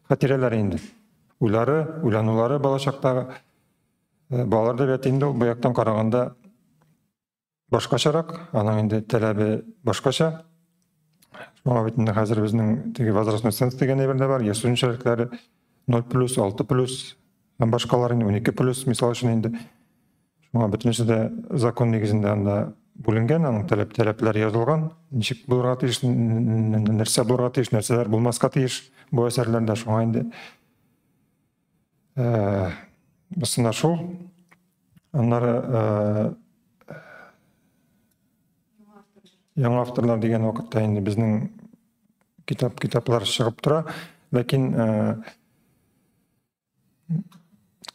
хатирәләр инде. Уйлары, уйланулары бала чактагы. Балалар әдәбияты инде ул бу яктан караганда башкачарак, аның инде таләбе башкача. Шуңа бит инде хәзер безнең теге возрастной ценз дигән әйбер дә бар, яшь үзенчәлекләре 0 плюс, 6 плюс һәм башкалар инде 12 плюс, мисал өчен инде. Шуңа бөтенесе дә закон нигезендә анда бүленгән, аның таләпләре язылган, ничек булырга тиеш, нәрсә булырга тиеш, нәрсәләр булмаска тиеш бу әсәрләрдә. Шуңа инде бусында шул. Аннары яңа авторлар дигән вакытта инде безнең китаплар чыгып тора, ләкин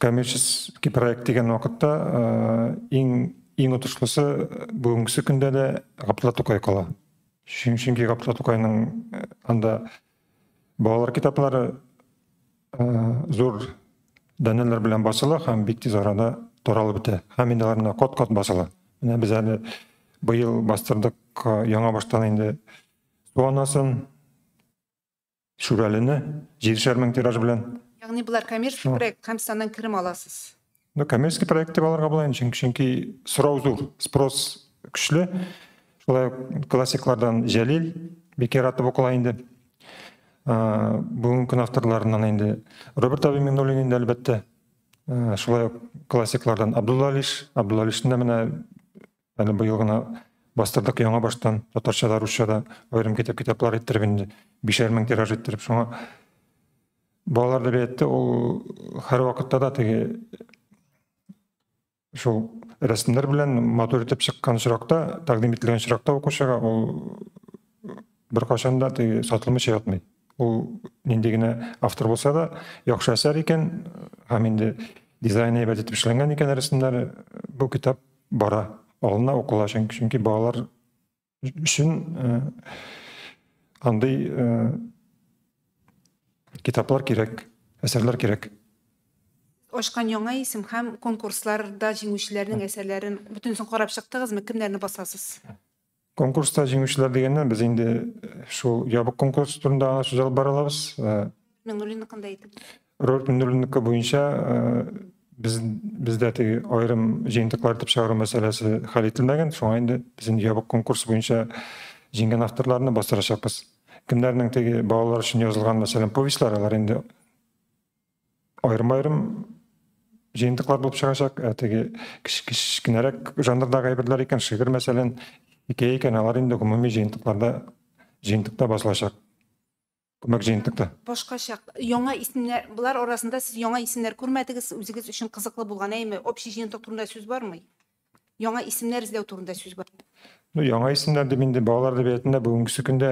коммерческий проект дигән вакытта иң отышлысы бүгенге көндә дә Габдулла Тукай кала. Чөнки Габдулла Тукайның анда балалар китаплары зур данәләр белән басыла һәм бик тиз арада таралып бетә. Һәм инде алар менә кат-кат басыла. Менә без әле быел бастырдык яңа баштан инде Су анасын, Шүрәлене 7,5 мең тираж белән. Ягъни болар коммерческий проект һәм сез аннан керем аласыз. Ну, коммерческий проект дип алырга була инде, чөнки сорау зур, спрос көчле. Шулай ук классиклардан Җәлил бик яратып укыла инде. Бүгенге көн авторларыннан инде Роберт абый Миңнуллин инде әлбәттә. Шулай ук классиклардан Абдулла Алиш, Абдулла Алишны да менә әле быел гына бастырдык яңа баштан, татарча да, русча да аерым китап-китаплар иттереп инде, 5,5 мең тираж иттереп. Шуңа балалар әдәбияты ул һәрвакытта да теге шул рәсемнәр белән матур итеп чыккан очракта, тәкъдим ителгән очракта укучыга ул беркайчан да теге сатылмыйча ятмый. Ул нинди генә автор булса да, яхшы әсәр икән, һәм инде дизайн әйбәт итеп эшләнгән икән рәсемнәре, бу китап бара, алына, укыла, чөнки балалар өчен андый китаплар кирәк, әсәрләр кирәк. Ачкан яңа исем һәм конкурсларда җиңүчеләрнең әсәрләрен бөтенесен карап чыктыгызмы? Кемнәрне басасыз? Конкурста җиңүчеләр дигәннән без инде шул ябык конкурс турында гына сүз алып бара алабыз. Миңнуллинныкын да әйтеп. Роберт Миңнуллинныкы буенча бездә теге аерым җыентыклар итеп чыгару мәсьәләсе хәл ителмәгән. Шуңа инде без инде ябык конкурс буенча җиңгән авторларны бастырачакбыз. Кемнәрнең теге балалар өчен язылган, мәсәлән, повестьлар, алар инде аерым-аерым җыентыклар булып чыгачак. Ә теге кечкенәрәк жанрдагы әйберләр икән, шигырь, мәсәлән, хикәя икән, алар инде гомуми җыентыкта басылачак. Күмәк җыентыкта. Башкача яңа исемнәр, болар арасында сез яңа исемнәр күрмәдегез, үзегез өчен кызыклы булган, әйме? Общий җыентык турында сүз бармы? Яңа исемнәр эзләү турында сүз бар. Ну, яңа исемнәр дип инде балалар әдәбиятында бүгенге көндә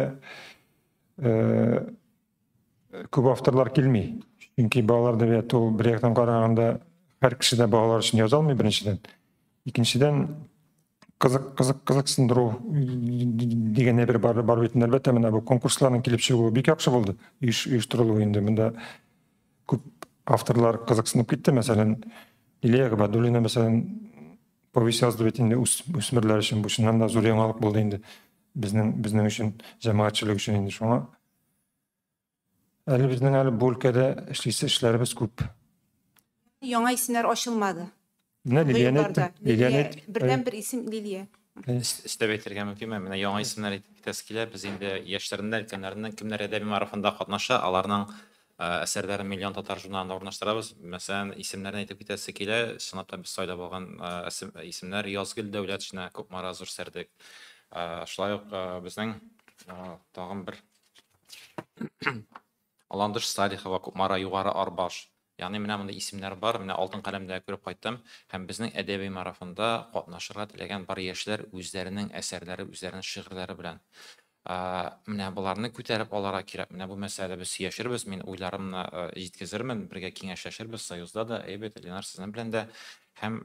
күп авторлар килми. Чөнки балалар әдәбияты ул бер яктан караганда һәр кеше дә балалар өчен яза алмый, беренчедән. Икенчедән, кызыксындыру дигән әйбер бар бит инде, әлбәттә, менә бу конкурсларның килеп чыгуы бик яхшы булды. Оештырылуы инде монда күп авторлар кызыксынып китте. Мәсәлән, Лилия Габадуллина, мәсәлән, повесть язды бит инде үсмерләр өчен. Бу чыннан да зур яңалык булды инде безнең өчен, җәмәгатьчелек өчен инде. Шуңа әле безнең әле бу өлкәдә эшлисе эшләребез күп. Яңа исемнәр ачылмады. Менә Лилияне әйттем. Лилияне әйттем. Бердән-бер исем Лилия. Өстәп әйтергә мөмкинме? Менә яңа исемнәр әйтеп китәсе килә. Без инде яшьләреннән, өлкәннәреннән кемнәр әдәби марафонда катнаша, аларның әсәрләрен Миллион татар журналында урнаштырабыз. Мәсәлән, исемнәрен әйтеп китәсе килә. Чынлап та без сайлап алган исемнәр Язгөл Дәүләтшина, Кукмара, Зур Сәрдек. Шулай ук безнең тагын бер Ландыш Салихова, Кукмара, Югары Арбаш. Ягъни менә монда исемнәр бар, менә Алтын каләмдә күреп кайттым. Һәм безнең әдәби марафонда катнашырга теләгән бар яшьләр үзләренең әсәрләре, үзләренең шигырьләре белән. Менә боларны күтәреп алырга кирәк. Менә бу мәсьәләдә без сөйләшербез, мин уйларымны җиткезермен, бергә киңәшләшербез Союзда да, әйбәт, Ленар, сезнең белән дә. Һәм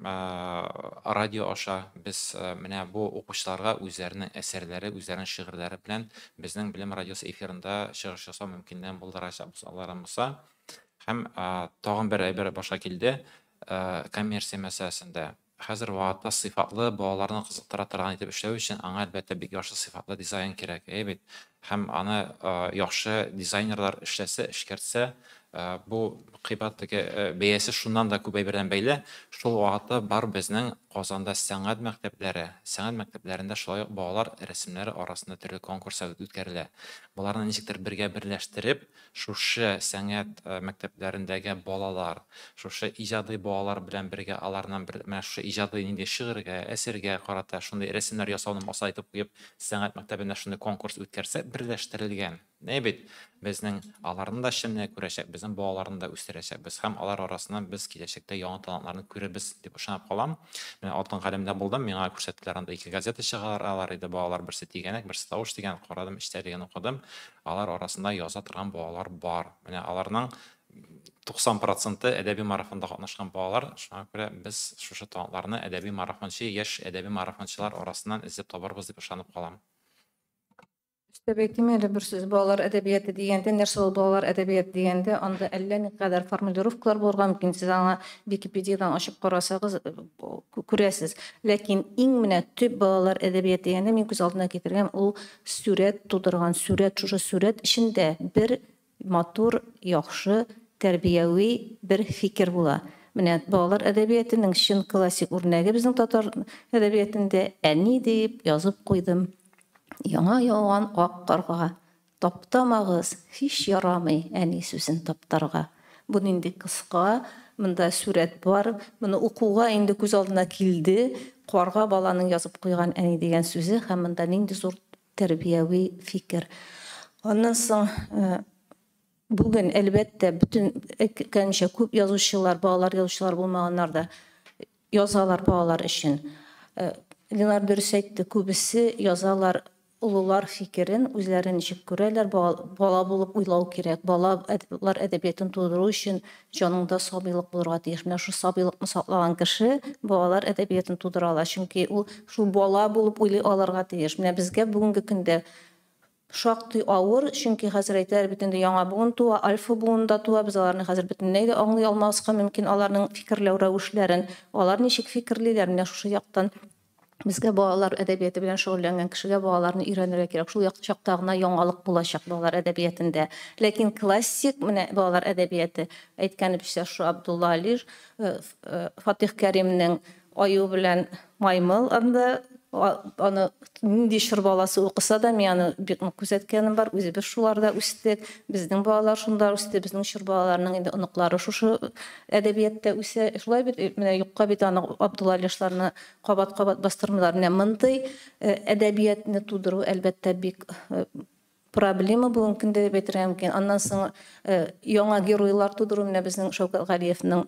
радио аша без менә бу укучыларга үзләренең әсәрләре, үзләренең шигырьләре белән безнең Белем радиосы эфирында чыгыш ясау мөмкинлеген булдырачакбыз, Алла булса. Һәм тагын бер әйбер башка килде, коммерция мәсьәләсендә. Хәзер вакытта сыйфатлы балаларны кызыктыра торган итеп эшләү өчен аңа, әлбәттә, бик яхшы сыйфатлы дизайн кирәк, әйе бит. Һәм аны яхшы дизайнерлар эшләсә, эшкәртсә, бу кыйбат теге бәясе шуннан да күп әйбердән бәйле. Шул вакытта бар безнең Казанда сәнгать мәктәпләре, сәнгать мәктәпләрендә шулай ук балалар рәсемнәре арасында төрле конкурслар үткәрелә. Боларны ничектер бергә берләштереп, шушы сәнгать мәктәпләрендәге балалар, шушы иҗади балалар белән бергә аларның бер менә шушы иҗади нинди шигырьгә, әсәргә карата шундый рәсемнәр ясауны максат итеп куеп, сәнгать мәктәбендә шундый конкурс үткәрсә, берләштерелгән. Ни бит, безнең аларны да эшчәнлеген күрәчәк, безнең балаларны да үстерәчәкбез һәм алар арасыннан без киләчәктә яңа талантларны күрербез дип ышанып калам. Менә Алтын каләмдә булдым, миңа күрсәттеләр, анда ике газета чыгаралар иде балалар, берсе Тигәнәк, берсе Тавыш дигән, карадым, эчтәлеген укыдым. Алар арасында яза торган балалар бар. Менә аларның 90% әдәби марафонда катнашкан балалар, шуңа күрә без шушы талантларны әдәби марафончы, яшь әдәби марафончылар арасыннан эзләп табарбыз дип ышанып калам. Өстәп әйтим әле бер сүз, балалар әдәбияты дигәндә, нәрсә ул балалар әдәбияты дигәндә, анда әллә никадәр формулировкалар булырга мөмкин. Сез аңа Википедиядан ачып карасагыз, күрәсез. Ләкин иң менә төп балалар әдәбияты дигәндә мин күз алдына китергән ул сурәт тудырган сурәт, шушы сурәт эчендә бер матур, яхшы, тәрбияви бер фикер була. Менә балалар әдәбиятының чын классик үрнәге безнең татар әдәбиятында әни дип язып куйдым. Яңа яуган ак карга таптамагыз, һич ярамый әни сүзен таптарга. Бу нинди кыска, монда сурәт бар, моны укуга инде күз алдына килде. Карга баланың язып куйган әни дигән сүзе һәм монда нинди зур тәрбияви фикер. Аннан соң бүген әлбәттә бөтен әйткәнчә күп язучылар, балалар язучылар булмаганнар да язалар балалар өчен. Ленар дөрес әйтте, күбесе язалар олылар фикерен, үзләре ничек күрәләр, бала булып уйлау кирәк. Балалар әдәбиятын тудыру өчен җаныңда сабыйлык булырга тиеш. Менә шул сабыйлыкны саклаган кеше балалар әдәбиятын тудыра ала, чөнки ул шул бала булып уйлый алырга тиеш. Менә безгә бүгенге көндә шактый авыр, чөнки хәзер әйтәләр бит инде яңа буын туа, альфа буын да туа, без аларны хәзер бөтенләй дә аңлый алмаска мөмкин, аларның фикерләү рәвешләрен, алар ничек фикерлиләр, менә шушы яктан безгә балалар әдәбияты белән шөгыльләнгән кешегә балаларны өйрәнергә кирәк. Шул чакта гына яңалык булачак балалар әдәбиятында. Ләкин классик менә балалар әдәбияты, әйткәнебезчә, шу Абдулла Алиш, Фатих Кәримнең Аю белән маймыл, анда аны нинди чор баласы укыса да, мин аны бик нык күзәткәнем бар. Үзебез шуларда үстек, безнең балалар шунда үсте, безнең чор балаларының инде оныклары шушы әдәбиятта үсә. Шулай бит, менә юкка бит аны Абдулла Алишларны кабат-кабат бастырмыйлар. Менә мондый әдәбиятны тудыру әлбәттә бик проблема бүгенге көндә дип әйтергә мөмкин. Аннан соң яңа геройлар тудыру, менә безнең Шәүкәт Галиевның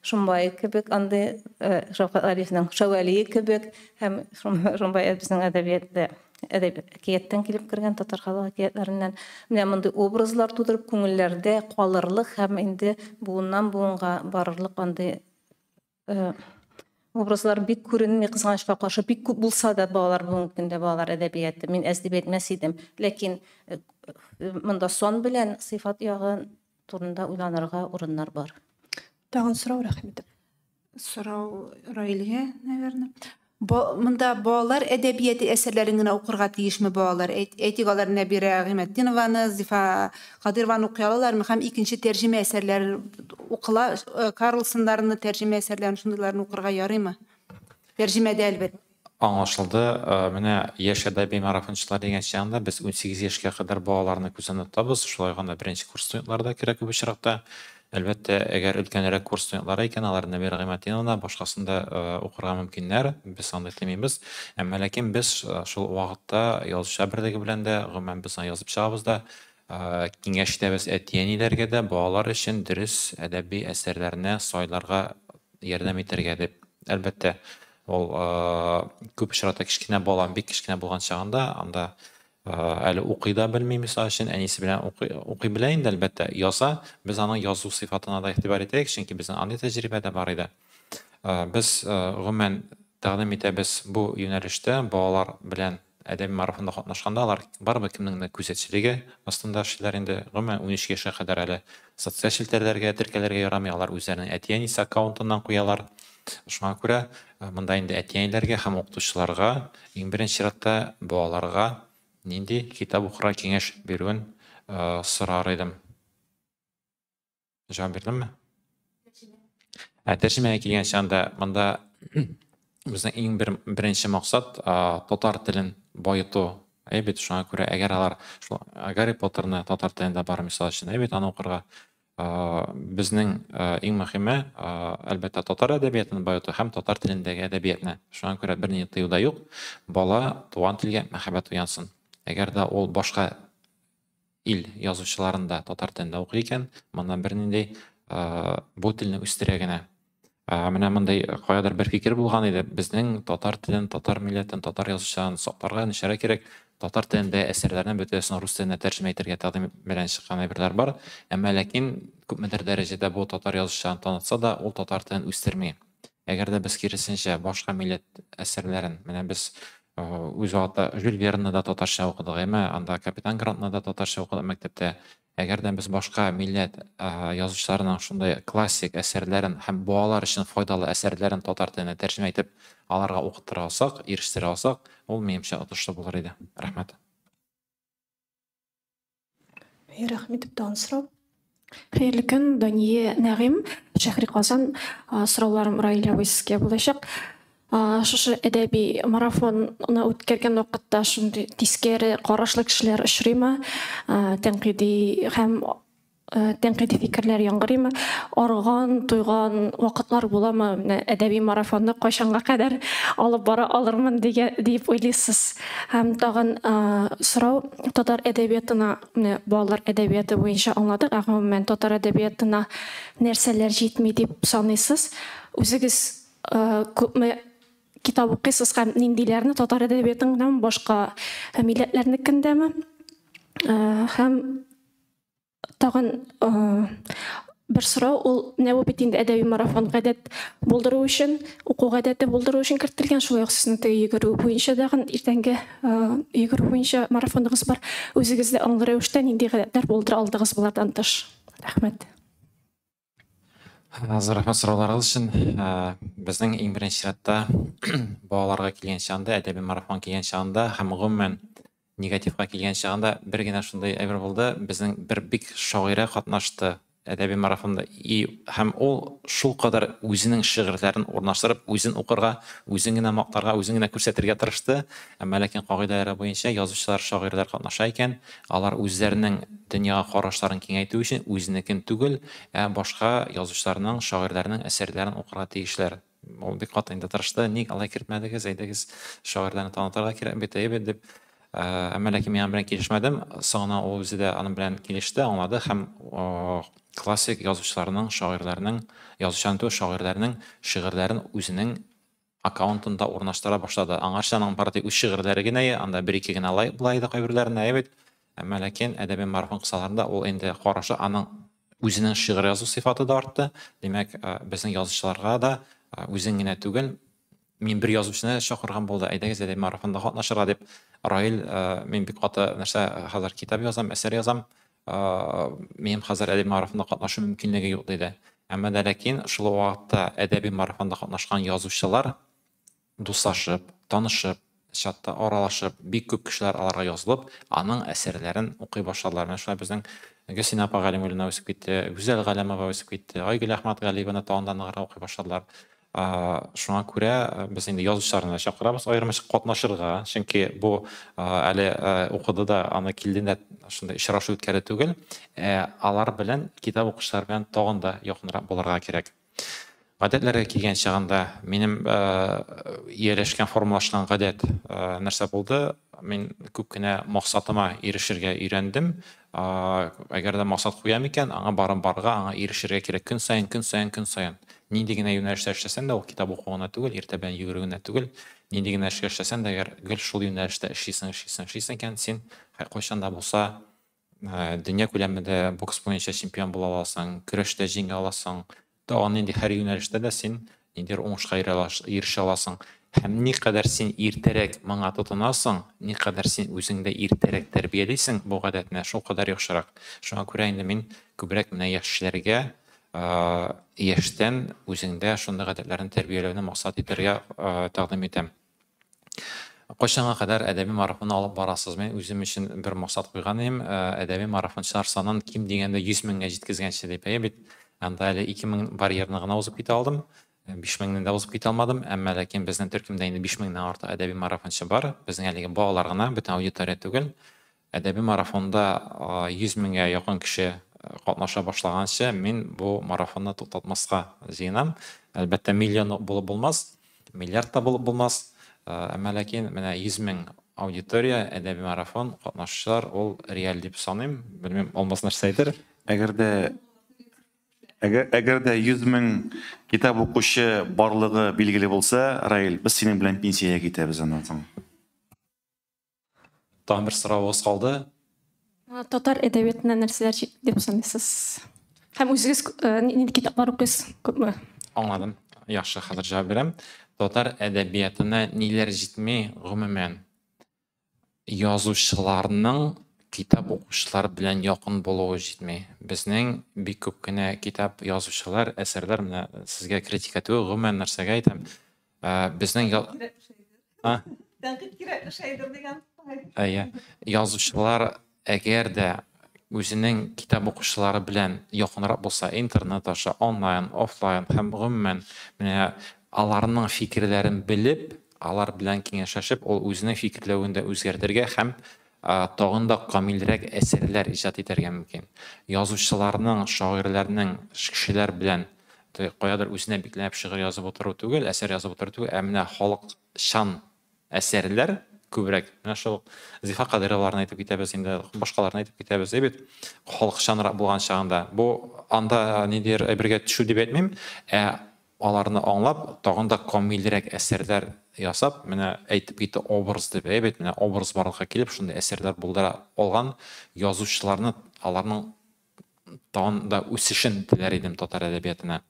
Шомбай кебек, андый Шәүкәт Галиевның Шәвәлие кебек һәм Шомбай безнең әдәбиятта әкияттән килеп кергән татар халык әкиятләреннән менә мондый образлар тудырып күңелләрдә калырлык һәм инде буыннан буынга барырлык андый образлар бик күренми, кызганычка каршы, бик күп булса да балалар бүгенге көндә балалар әдәбияты, мин әз дип әйтмәс идем. Ләкин монда сан белән сыйфат ягы турында уйланырга урыннар бар. Тагын сорау, рәхим итеп. Сорау Раилгә, наверное. Монда балалар әдәбияты әсәрләрен генә укырга тиешме балалар? Әйтик, алар Нәбирә Гыйматдинованы, Зифа Кадыйрованы укый алалармы? Һәм икенче тәрҗемә әсәрләре укыла, Карлсоннарны тәрҗемә әсәрләрен шундыйларны укырга ярыймы? Тәрҗемәдә әлбәттә. Аңлашылды. Менә яшь әдәби марафончылар дигән чагында без 18 яшькә кадәр балаларны күздән тотабыз. Шулай гына беренче курс студентлары да кирәк күп очракта. Әлбәттә, әгәр өлкәнрәк курс студентлары икән, алар Нәбирә Гыйматдиновна башкасын да укырга мөмкиннәр. Без андый тимибез. Әмма ләкин без шул вакытта язучылар берлеге белән дә, гомумән без аны язып чыгабыз да, киңәш итәбез әти-әниләргә дә балалар өчен дөрес әдәби әсәрләрне сайларга ярдәм итәргә дип. Әлбәттә, ул күп очракта кечкенә бала, бик кечкенә булган чагында, анда әле укый да белми, мисал өчен, әнисе белән укый белә инде, әлбәттә, яза. Без аның язу сыйфатына да игътибар итәйек, чөнки безнең андый тәҗрибә дә бар иде. Без гомумән тәкъдим итәбез бу юнәлештә балалар белән әдәби марафонда катнашканда алар барыбер кемнең дә күзәтчелеге астында эшлиләр инде. Гомумән 13 яшькә кадәр әле социаль челтәрләргә теркәлергә ярамый, алар үзләренең әти-әнисе аккаунтыннан куялар. Шуңа күрә монда инде әти-әниләргә һәм укытучыларга иң беренче чиратта балаларга нинди китап укырга киңәш бирүен сорар идем. Җавап бирдемме? Ә тәрҗемәгә килгән чагында монда безнең иң беренче максат татар телен баету. Әй бит, шуңа күрә әгәр алар шул Гарри Поттерны татар телендә бар, мисал өчен, әй бит, аны укырга безнең иң мөһиме, әлбәттә, татар әдәбиятын баету һәм татар телендәге әдәбиятны. Шуңа күрә бернинди тыю да юк. Бала туган телгә мәхәббәт уянсын. Әгәр дә ул башка ил язучыларын да татар телендә укый икән, монда бернинди бу телне үстерә генә. Менә мондый каядыр бер фикер булган иде. Безнең татар телен, татар милләтен, татар язучыларын сакларга, нишәргә кирәк. Татар телендә әсәрләрне бөтенесен рус теленә тәрҗемә итәргә тәкъдим белән чыккан әйберләр бар. Әмма ләкин күпмедер дәрәҗәдә бу татар язучыларын танытса да, ул татар телен үстерми. Әгәр дә без киресенчә башка милләт әсәрләрен, менә без үз вакытта Жюль Вернны да татарча укыдык, әмма анда Капитан Грантны да татарча укыдык мәктәптә. Әгәр дә без башка милләт язучыларының шундый классик әсәрләрен һәм балалар өчен файдалы әсәрләрен татар теленә тәрҗемә итеп, аларга укыттыра алсак, ирештерә алсак, ул минемчә отышлы булыр иде. Рәхмәт. Рәхмәт, тагын сорау. Хәерле көн, Дания Нәгыйм, Шәһри Казан. Сорауларым Раил абый сезгә булачак. Шушы әдәби марафонны үткәргән вакытта шундый тискәре карашлы кешеләр очрыймы? Тәнкыйди һәм тәнкыйди фикерләр яңгырыймы? Арыган, туйган вакытлар буламы? Менә әдәби марафонны кайчанга кадәр алып бара алырмын дип уйлыйсыз? Һәм тагын сорау, татар әдәбиятына, менә балалар әдәбияты буенча аңладык, ә гомумән татар әдәбиятына нәрсәләр җитми дип саныйсыз? Үзегез күпме китап укыйсыз һәм ниндиләрне, татар әдәбиятыннан башка милләтләрнекендәме? Һәм тагын бер сорау, ул менә бу бит инде әдәби марафон гадәт булдыру өчен, уку гадәте булдыру өчен кертелгән, шулай ук сезнең теге йөгерү буенча дагын иртәнге йөгерү буенча марафоныгыз бар. Үзегез дә аңлы рәвештә нинди гадәтләр булдыра алдыгыз болардан тыш? Рәхмәт. Зур рәхмәт сорауларыгыз өчен. Безнең иң беренче чиратта балаларга килгән чагында, әдәби марафон килгән чагында һәм гомумән негативка килгән чагында бер генә шундый әйбер булды. Безнең бер бик шагыйрә катнашты әдәби марафонда. И һәм ул шул кадәр үзенең шигырьләрен урнаштырып, үзен укырга, үзен генә мактарга, үзен генә күрсәтергә тырышты. Әмма ләкин кагыйдәләре буенча язучылар, шагыйрьләр катнаша икән, алар үзләренең дөньяга карашларын киңәйтү өчен үзенекен түгел, ә башка язучыларның, шагыйрьләрнең әсәрләрен укырга тиешләр. Ул бик каты инде тырышты. Ник алай кертмәдегез, әйдәгез, шагыйрьләрне танытырга кирәк бит, әйбәт дип. Әмма ләкин мин аның белән килешмәдем. Соңыннан ул үзе дә аның белән килеште, аңлады һәм классик язучыларның, шагыйрьләрнең, язучыларның түгел, шагыйрьләрнең шигырьләрен үзенең аккаунтында урнаштыра башлады. Аңарчы аның бары тик үз шигырьләре генә, анда бер-ике генә лайк була иде кайберләренә, әйбәт. Әмма ләкин әдәби марафон кысаларында ул инде карашы аның үзенең шигырь язу сыйфаты да артты. Димәк, безнең язучыларга да үзең генә түгел, мин бер язучыны чакырган булды, әйдәгез әдәби марафонда катнашырга дип. Раил, мин бик каты нәрсә хәзер китап язам, әсәр язам, минем хәзер әдәби марафонда катнашу мөмкинлеге юк диде. Әмма дә ләкин шул ук вакытта әдәби марафонда катнашкан язучылар дуслашып, танышып, чатта аралашып, бик күп кешеләр аларга язылып, аның әсәрләрен укый башладылар. Менә шулай безнең Гөлсинә апа Галимуллина үсеп китте, Гүзәл Галәмова үсеп китте, Айгөл Әхмәтгалиеваны тагын да ныграк укый башладылар. Шуңа күрә без инде язучыларны да чакырабыз аерымачык катнашырга, чөнки бу әле укыды да, аны килде дә шундый очрашу үткәрде түгел. Алар белән, китап укучылар белән тагын да якынрак булырга кирәк. Гадәтләргә килгән чагында минем ияләшкән, формалашкан гадәт нәрсә булды? Мин күп кенә максатыма ирешергә өйрәндем. Әгәр дә максат куям икән, аңа барып барырга, аңа ирешергә кирәк. Көн саен, көн саен, көн саен. Нинди генә юнәлештә эшләсәң дә, ул китап уку гына түгел, иртә белән йөгерү генә түгел, нинди генә эшкә эшләсәң дә, әгәр гел шул юнәлештә эшлисең, эшлисең, эшлисең икән, син кайчан да булса дөнья күләмендә бокс буенча чемпион була аласың, көрәштә җиңә аласың. Тагын нинди һәр юнәлештә дә син ниндидер уңышка ирешә аласың. Һәм никадәр син иртәрәк моңа тотынасың, никадәр син үзеңдә иртәрәк тәрбиялисең бу гадәтне, шулкадәр яхшырак. Шуңа күрә инде мин күбрәк менә яшьләргә яшьтән үзеңдә шундый гадәтләрне тәрбияләүне максат итәргә тәкъдим итәм. Кайчанга кадәр әдәби марафонны алып барасыз? Мин үзем өчен бер максат куйган идем, әдәби марафончылар санын ким дигәндә 100 меңгә җиткезгәнче дип. Әйе бит, анда әле 2000 барьерны гына узып китә алдым. 5000-не дә узып китә алмадым, әмма ләкин безнең төркемдә инде 5000-нән артык әдәби марафончы бар. Безнең әлеге балалар гына, бөтен аудитория түгел. Әдәби марафонда 100 меңгә якын кеше катнаша башлаганчы, мин бу марафонны туктатмаска җыенам. Әлбәттә, миллион булып булмас, миллиард та булып булмас, әмма ләкин менә 100 мең аудитория, әдәби марафон катнашучылар ул реаль дип саныйм. Белмим, Алмаз нәрсә әйтер. Әгәр дә Әгәр дә 100 мең китап укучы барлыгы билгеле булса, Раил, без синең белән пенсиягә китәбез аннан соң. Тагын бер соравыгыз калды. Татар әдәбиятына нәрсәләр җитми дип саныйсыз? Һәм үзегез нинди китаплар укыйсыз, күпме? Аңладым. Яхшы, хәзер җавап бирәм. Татар әдәбиятына ниләр җитми, гомумән? Язучыларның китап укучылар белән якын булуы җитми. Безнең бик күп кенә китап язучылар, әсәрләр, менә сезгә критика түгел, гомумән нәрсәгә әйтәм. Безнең Тәнкыйть кирәкле шәйдер дигән. Әйе. Язучылар әгәр дә үзенең китап укучылары белән якынрак булса, интернет аша, онлайн, офлайн һәм гомумән менә аларның фикерләрен белеп, алар белән киңәшләшеп, ул үзенең фикерләвен дә үзгәртергә һәм тагын да камилрәк әсәрләр иҗат итәргә мөмкин. Язучыларның, шагыйрьләрнең кешеләр белән каядыр үзенә бикләнеп шигырь язып утыру түгел, әсәр язып утыру түгел, ә менә халыкчан әсәрләр күбрәк. Менә шул Зифа Кадыйроваларны әйтеп китәбез инде, башкаларны әйтеп китәбез, әй бит, халыкчанрак булган чагында. Бу анда ниндидер әйбергә төшү дип әйтмим, ә аларны аңлап, тагын да камилрәк әсәрләр ясап, менә әйтеп китте образ дип, әй бит, менә образ барлыкка килеп, шундый әсәрләр булдыра алган язучыларны, аларның тагын да үсешен теләр идем татар әдәбиятына.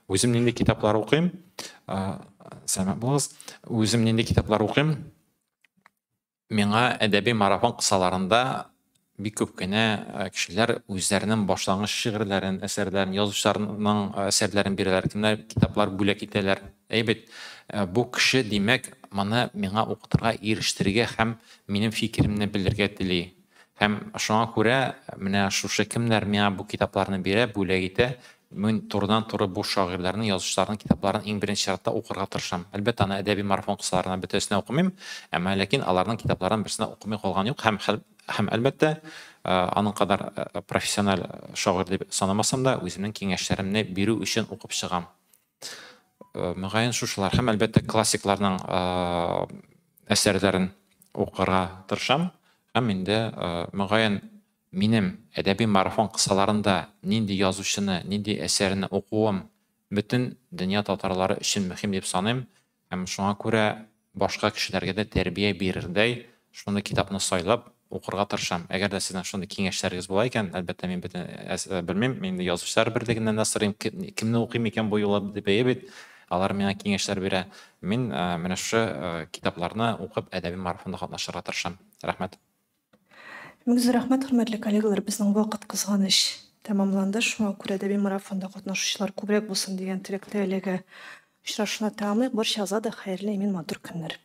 Үзем нинди китаплар укыйм? Сәламәт булыгыз. Үзем нинди китаплар укыйм? Миңа әдәби марафон кысаларында бик күп кенә кешеләр үзләренең башлангыч шигырьләрен, әсәрләрен, язучыларның әсәрләрен бирәләр, кемнәр китаплар бүләк итәләр. Әй бит, бу кеше, димәк, моны миңа укытырга, ирештерергә һәм минем фикеремне белергә тели. Һәм шуңа күрә менә шушы кемнәр миңа бу китапларны бирә, бүләк итә, мин турыдан-туры бу шагыйрьләрнең, язучыларның китапларын иң беренче чиратта укырга тырышам. Әлбәттә, аны әдәби марафон кысаларына бөтәсенә укымыйм, әмма ләкин аларның китапларын берсенә укымый калган юк һәм һәм әлбәттә, аның кадәр профессиональ шагыйрь дип санамасам да, үземнең киңәшләремне бирү өчен укып чыгам. Мөгаен шушылар һәм әлбәттә классикларның әсәрләрен укырга тырышам. Һәм инде мөгаен минем әдәби марафон кысаларында нинди язучыны, нинди әсәрне укуым бөтен дөнья татарлары өчен мөһим дип саныйм. Һәм шуңа күрә башка кешеләргә дә тәрбия бирердәй шундый китапны сайлап укырга тырышам. Әгәр дә сезнең шундый киңәшләрегез була икән, әлбәттә, мин бөтен белмим, мин инде язучылар берлегеннән дә сорыйм, кемне укыйм икән бу юлы дип, әйе бит, алар миңа киңәшләр бирә. Мин менә шушы китапларны укып әдәби марафонда катнашырга тырышам. Рәхмәт. Бик зур рәхмәт, хөрмәтле коллегалар, безнең вакыт кызганыч тәмамланды. Шуңа күрә әдәби марафонда катнашучылар күбрәк булсын дигән теләктә әлеге очрашуны тәмамлыйк. Барчагызга да хәерле, имин, матур көннәр.